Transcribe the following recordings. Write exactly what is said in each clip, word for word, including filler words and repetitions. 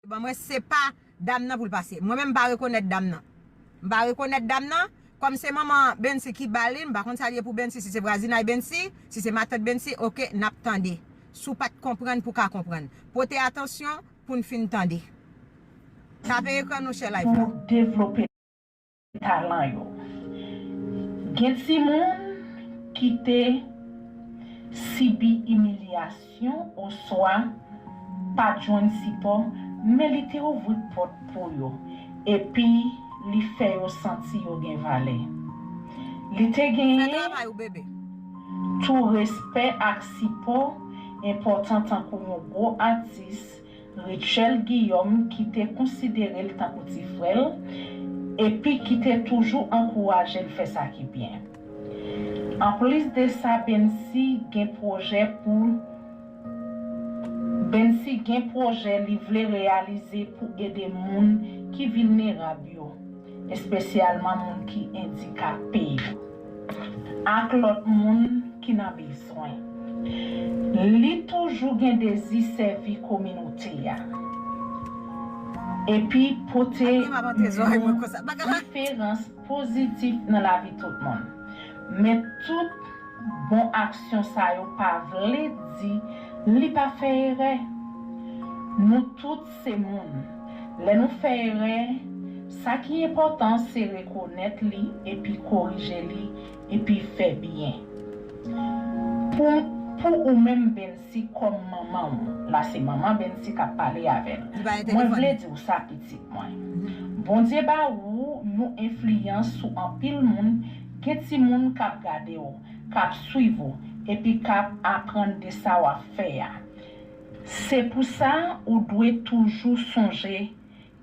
Ban mwen, se pa dam nan pou l pase. Mwen menm, m pa rekonèt dam nan. M pa rekonèt dam nan. Kòm se manman Bensi ki ba li, m pa konn sa l ye pou Bensi, si se vwazinay Bensi, si se matant Bensi, oke, n ap tande. Si w pa t konprann, pou w ka konprann. Pote atansyon pou n fin tande. Tape ekran nou, share live la. Pou devlope talan yo. Gen timoun ki te sibi imilyasyon oswa pa t jwenn sipò, men li te ouvri pòt pou yo, epi li fè yo santi yo gen valè. Li te genyen tou respè ak sipò enpòtan tankou yon gwo atis, Rutshelle Guillaume, ki te konsidere l tankou ti frè l, epi ki te toujou ankouraje l fè sa ki byen. Anplis de sa, Bensi gen pwojè pou Bensi gen pwojè li vle reyalize pou ede moun ki vilnerab yo, espesyalman moun ki andikape yo, ak lòt moun ki nan bezwen. Li toujou gen dezi sèvi kominote a epi pote yon diferans pozitif nan lavi tout moun. Men tout bon aksyon sa yo pa vle di li pa fè erè. Nou tout se moun. Lè nou fè erè, sa ki enpòtan se rekonèt li epi korije li epi fè byen. Pou, pou ou menm Bensi kòm manman w, la se manman Bensi k ap pale avè l. Mwen vle di w sa pitit mwen. Bondye ba ou yon enfliyans sou anpil moun, gen timoun k ap gade w, k ap swiv ou, epi k ap aprann de sa w ap fè a. Se pou sa ou dwe toujou sonje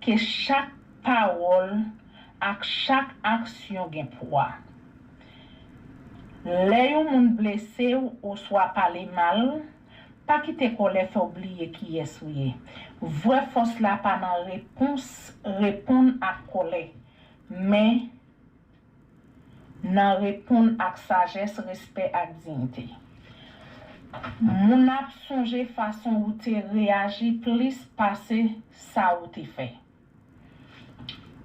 ke chak pawòl ak chak aksyon gen pwa. Lè yon moun blese w oswa pale mal, pa kite kòlè fè w bliye kiyès ou ye. Vrè fòs la pa nan repons, reponn ak kòlè, men nan reponn ak sajès, respè ak diyite. Moun ap sonje fason ou te reyaji plis pase sa ou te fè.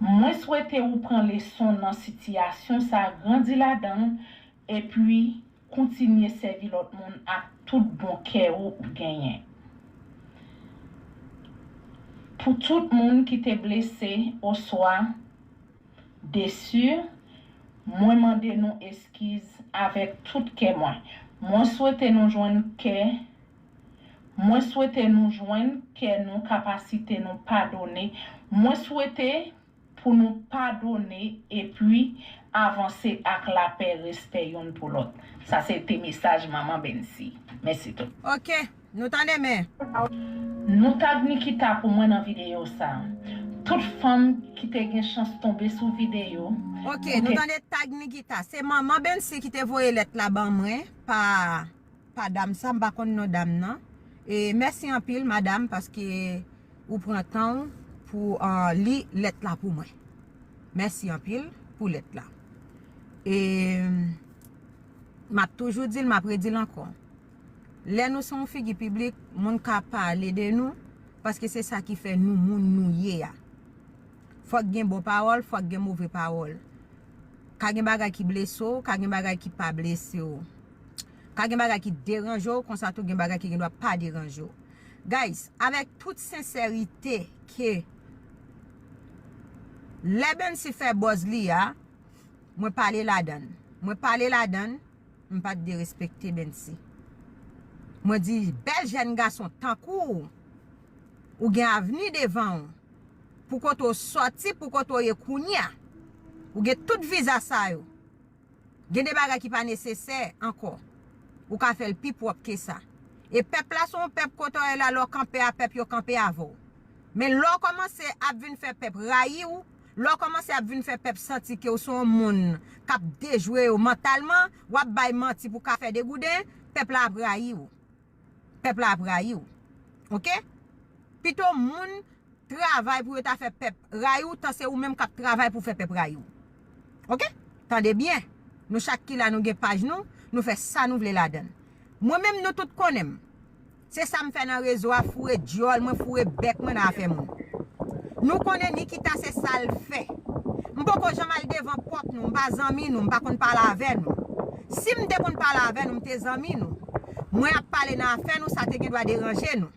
Mwen swete ou pran leson nan sitiyasyon sa, grandi ladan l, epi kontinye sèvi lòt moun ak tout bon kè ou genyen. Pou tout moun ki te blese oswa desi, mwen mande nou eskiz avèk tout kè mwen. Mwen swete nou jwenn kè Mwen swete nou jwenn kè nou, kapasite nou padone. Mwen swete pou nou padone epi avanse ak lapè, respè youn pou lòt. Sa se te mesaj manman Bensi. Mèsi tout. Oke, nou tande men. Nou tag Nikita pou mwen nan videyo sa. Tout fanm ki te gen chans tonbe sou videyo. Oke, nou tande tag Nikita. Se manman Bensi ki te voye lèt la ban mwen pa pa dam sa, m pa konn non dam nan. E mèsi anpil, madam, paske ou pran tan w pou, ah, li lèt la pou mwen. Mèsi anpil pou lèt la. E m ap toujou di l, m ap redi l ankò. Lè nou se yon figi piblik, moun ka pale de nou, paske se sa ki fè nou moun nou ye a. Fòk gen bon pawòl, fòk gen move pawòl. Ka gen bagay ki blese w, ka gen bagay ki pa blese w. Ka gen bagay ki deranje w, konsa tou gen bagay ki gendwa pa deranje w. Guys, avèk tout sensèrite ke lè Bensi fè buzz li a, mwen pale ladan l. Mwen pale ladan l, m pa t derespekte Bensi. Mwen di, bèl jèn gason tankou w, ou gen avni devan w. Pou kote w sòti, pou kote w ye kounye a. Ou gen tout viza sa yo. Gen de bagay ki pa nesesè ankò. Ou ka fè l pi pwòp ke sa. E pèp la se yon pèp kote w ye la, lè w kanpe a pèp, yo kanpe avè w. Men lè w kòmanse ap vin fè pèp rayi w, lè w kòmanse ap vin fè pèp santi ke w se yon moun k ap dejwe yo mantalman, w ap bay manti pou ka fè degouden, pèp la ap rayi w. Pèp la ap rayi w. Oke? Pito moun travay pou yo ta fè pèp rayi w, tan se ou menm k ap travay pou fè pèp rayi w. Oke? Tande byen. Nou chak ki la, nou gen paj nou, nou fè sa nou vle ladan l. Mwen menm, nou tout konnen m. Se sa m fè nan rezo a, foure dyòl mwen, foure bèk mwen nan afè moun. Nou konnen Nikita se sa l fè. M poko janm al devan pòt nou, m pa zanmi nou, m pa konn pale avè nou. Si m te konn pale avè nou, m te zanmi nou. Mwen ap pale nan afè nou, sa te gen dwa deranje nou.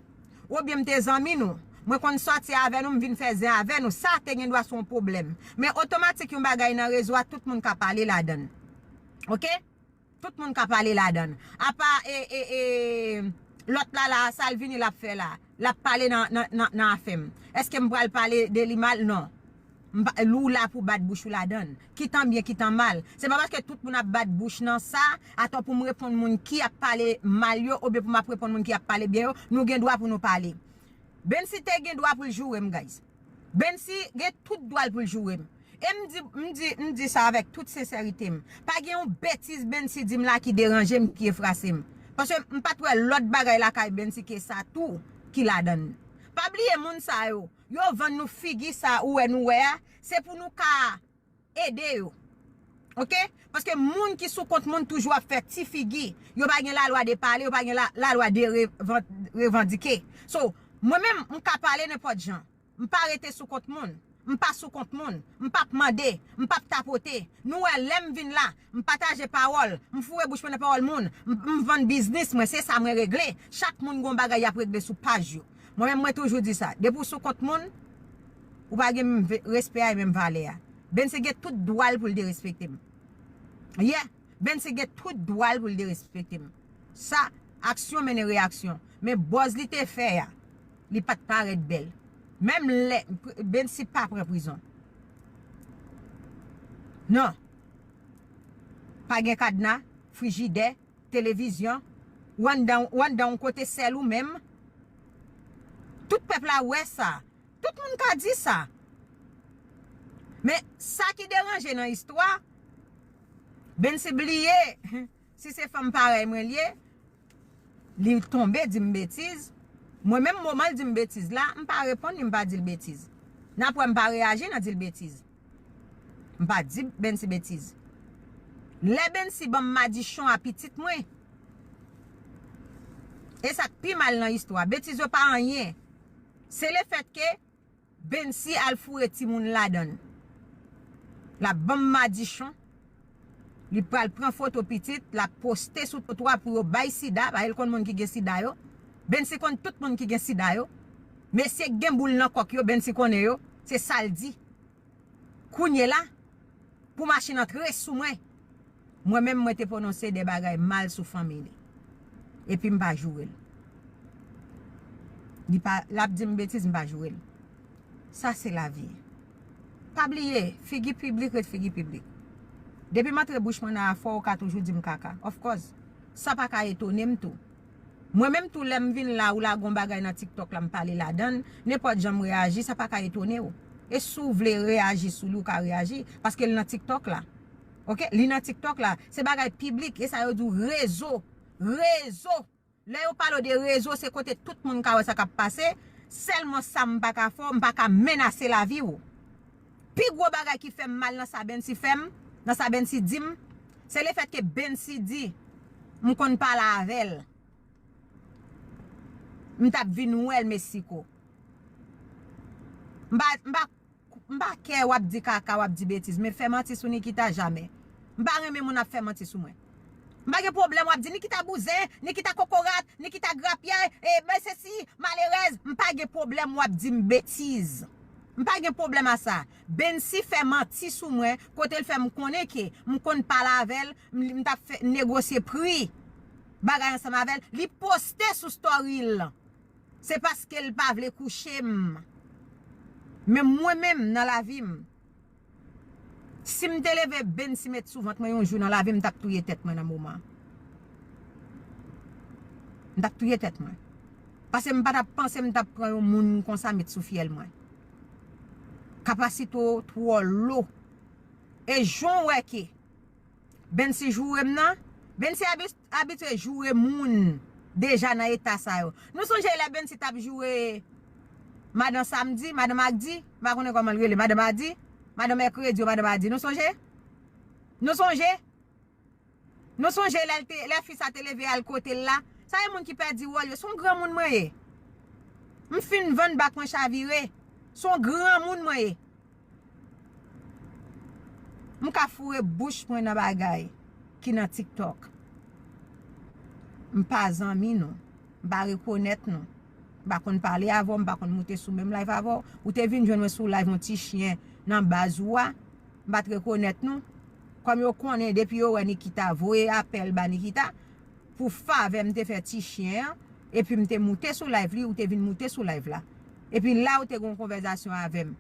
Oubyen m te zanmi nou. Mwen konn sòti avè nou, m vin fè zen avè nou, sa te gen dwa se yon pwoblèm. Men otomatik yon bagay nan rezo a, tout moun ka pale ladan l. Oke? Tout moun ka pale ladan l. Apa e, e, e, lòt la la, sa l vini l ap fè la. L ap pale nan, nan, nan, nan afè m. Èske m pral pale de li mal? Non. M pa- Ou la pou bat bouch ou ladan l. Ki tan byen, ki tan mal. Se pa paske tout moun ap bat bouch nan sa, atò pou m reponn moun ki ap pale mal yo, oubyen pou m ap reponn moun ki ap pale byen yo, nou gen dwa pou nou pale. Bensi te gen dwa pou l joure m, guys. Bensi gen tout dwa l pou l joure m. E m di, m di, m di sa avèk tout sensèrite m. Pa gen yon betiz Bensi di m la ki deranje m, ki efrase m. Paske m pa t wè lòt bagay lakay Bensi ke sa tou ki ladan l. Pa bliye moun sa yo, yo vann nou figi sa ou wè nou wè a, se pou nou ka ede yo. Oke? Paske moun ki sou kont moun toujou ap fè ti figi. Yo pa gen lalwa de pale, yo pa gen la, lalwa de revan- revandike. So, mwen menm, m ka pale nenpòt jan. M pa rete sou kont moun. M pa sou kont moun. M p ap mande. M p ap tapote. Nou wè, lè m vin la, m pataje pawòl. M foure bouch mwen nan pawòl moun. M, m vann biznis mwen. Se sa mwen regle. Chak moun gon bagay y ap regle sou paj yo. Mwen menm, mwen toujou di sa. Depi w sou kont moun, ou pa gen menm ve- respè a e menm valè a. Bensi gen tout dwa l pou l derespekte m. Yeah. Bensi gen tout dwa l pou l derespekte m. Sa, aksyon mennen reyaksyon. Men bòz li te fè a, li pa t parèt bèl. Menm lè Bensi pa pran prizon. Non. Pa gen kadna, frijidè, televizyon, ou anndan, ou anndan yon kote sèl ou menm. Tout pèp la wè sa. Tout moun ka di sa. Men sa ki deranje nan istwa, Bensi bliye, si se fanm parèy mwen l ye, li tonbe di m betiz. Mwen menm moman l di m betiz la, m pa reponn li, m pa di l betiz. N ap wè m pa reyaji nan di l betiz. M pa di Bensi betiz. Lè Bensi ban m madichon a pitit mwen, e sa k pi mal nan istwa, betiz yo pa anyen. Se lefèt ke Bensi al foure timoun ladan l. L ap ban m madichon. Li pral pran foto pitit, l ap poste sou twotwa pou yo bay sida, paske l konn moun ki gen sida yo. Bensi konn tout moun ki gen sida yo. Mesye k gen boul nan kòk yo, Bensi konnen yo. Se sa l di. Kounye la, pou machin antre sou mwen, mwen menm mwen te pwononse de bagay mal sou fanmi li. Epi m pa joure l. Li pa, l ap di m betiz, m pa joure l. Sa se lavi. Pa bliye, figi piblik ret figi piblik. Depi m antre bouch mwen nan afè w, ou ka toujou di m kaka. Of course. Sa pa ka etone m tou. Mwen menm tou, lè m vin la, ou lage yon bagay nan TikTok la, m pale ladan l, nenpòt jan m reyaji, sa pa ka etone w. E si w vle reyaji sou li, ou ka reyaji, paske l nan TikTok la. Oke? Li nan TikTok la. Se bagay piblik, e sa yo di w rezo. Rezo. Lè yo pale w de rezo, se kote tout moun ka wè sa k ap pase. Sèlman sa m pa ka fè w, m pa ka menase lavi w. Pi gwo bagay ki fè m mal nan sa Bensi fè m, nan sa Bensi di m, se lefèt ke Bensi di m konn pale avè l. M t ap vin wè l Meksiko. M pa, m pa, m pa kè w ap di kaka, w ap di betiz, men fè manti sou Nikita, jamè. M pa renmen moun ap fè manti sou mwen. M pa gen pwoblèm w ap di Nikita bouzen, Nikita kokorat, Nikita grapyay, e ben sesi, malerèz. M pa gen pwoblèm w ap di m betiz. M pa gen pwoblèm a sa. Bensi fè manti sou mwen, kote l fè m konnen ke m konn pale avè l, m, m t ap fè negosye pri bagay ansanm avè l. Li poste sou story l. Se paske l pa vle kouche m. Men mwen menm, nan lavi m, si m te leve Bensi met sou vant mwen yon jou nan lavi m, m t ap touye tèt mwen nan moman an. M t ap touye tèt mwen. Paske m pa t ap panse m t ap pran yon moun konsa met sou fyèl mwen. Kapasite w twò lo. E jan w wè ke Bensi joure m nan, Bensi abi- abitye joure moun deja nan eta sa yo. Nou sonje lè Bensi t ap joure madan Samdi, madan Magdi, m pa konnen kòman l rele, madan Madi, madan Mèkredi ou madan Madi. Nou sonje? Nou sonje? Nou sonje lè l te, lè fi sa te leve al kote l la? Sa e moun ki pèdi wòl yo. Se yon granmoun mwen ye. M fin vann bak mwen chavire. Se yon granmoun mwen ye. M ka foure bouch mwen nan bagay ki nan TikTok. M pa zanmi nou. M pa rekonèt nou. M pa konn pale avè w, m pa konn moute sou menm live avè w. Ou te vin jwenn mwen sou live yon ti chyen nan baz ou a. M pa t rekonèt nou. Kòm yo konnen depi yo wè Nikita voye apèl ba Nikita, pou favè m te fè ti chyen an, epi m te moute sou live li, ou te vin moute sou live la. Epi la ou te gen yon konvèzasyon avè m.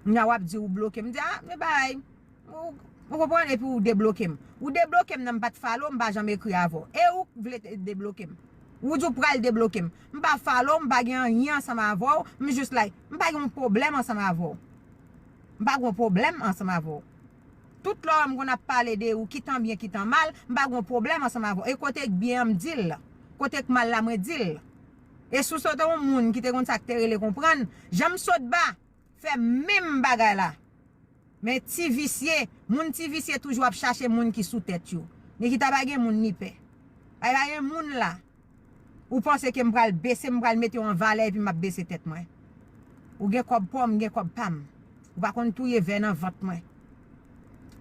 Kounya w ap di ou bloke m. M di, ah, men bay. Ou, ou konprann? Epi ou debloke m. Ou debloke m nan m pa t follow, m pa janm ekri avè w. E ou k vle te debloke m. Ou di w pral debloke m. M pa follow, m pa gen anyen ansanm avè w, m jis like. M pa gen yon pwoblèm ansanm avè w. M pa gen yon pwoblèm ansanm avè w. Tout lè w wè m konn ap pale de ou, kitan byen, kitan mal, m pa gen yon pwoblèm ansanm avè w. E kote k byen an, m di l. Kote k mal la, mwen di l. E si w se te yon moun ki te konn sa k te rele konprann, jan m sot ba, fè menm bagay la. Men ti visye, moun ti visye toujou ap chache moun ki sou tèt yo. Nikita pa gen moun ni pè. Ay pa gen moun la. Ou panse ke m pral bese, m pral mete w an valè epi m ap bese tèt mwen. Ou gen kòb pa w, m gen kòb pa m. Ou pa konn touye vè nan vant mwen.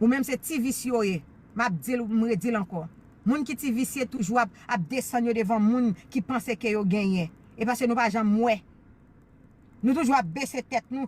Ou menm se ti visye w ye. M ap di l, m redi l ankò. Moun ki ti visye toujou ap, ap desann yo devan moun ki panse ke yo genyen. E paske nou pa janm wè. Nou toujou ap bese tèt nou.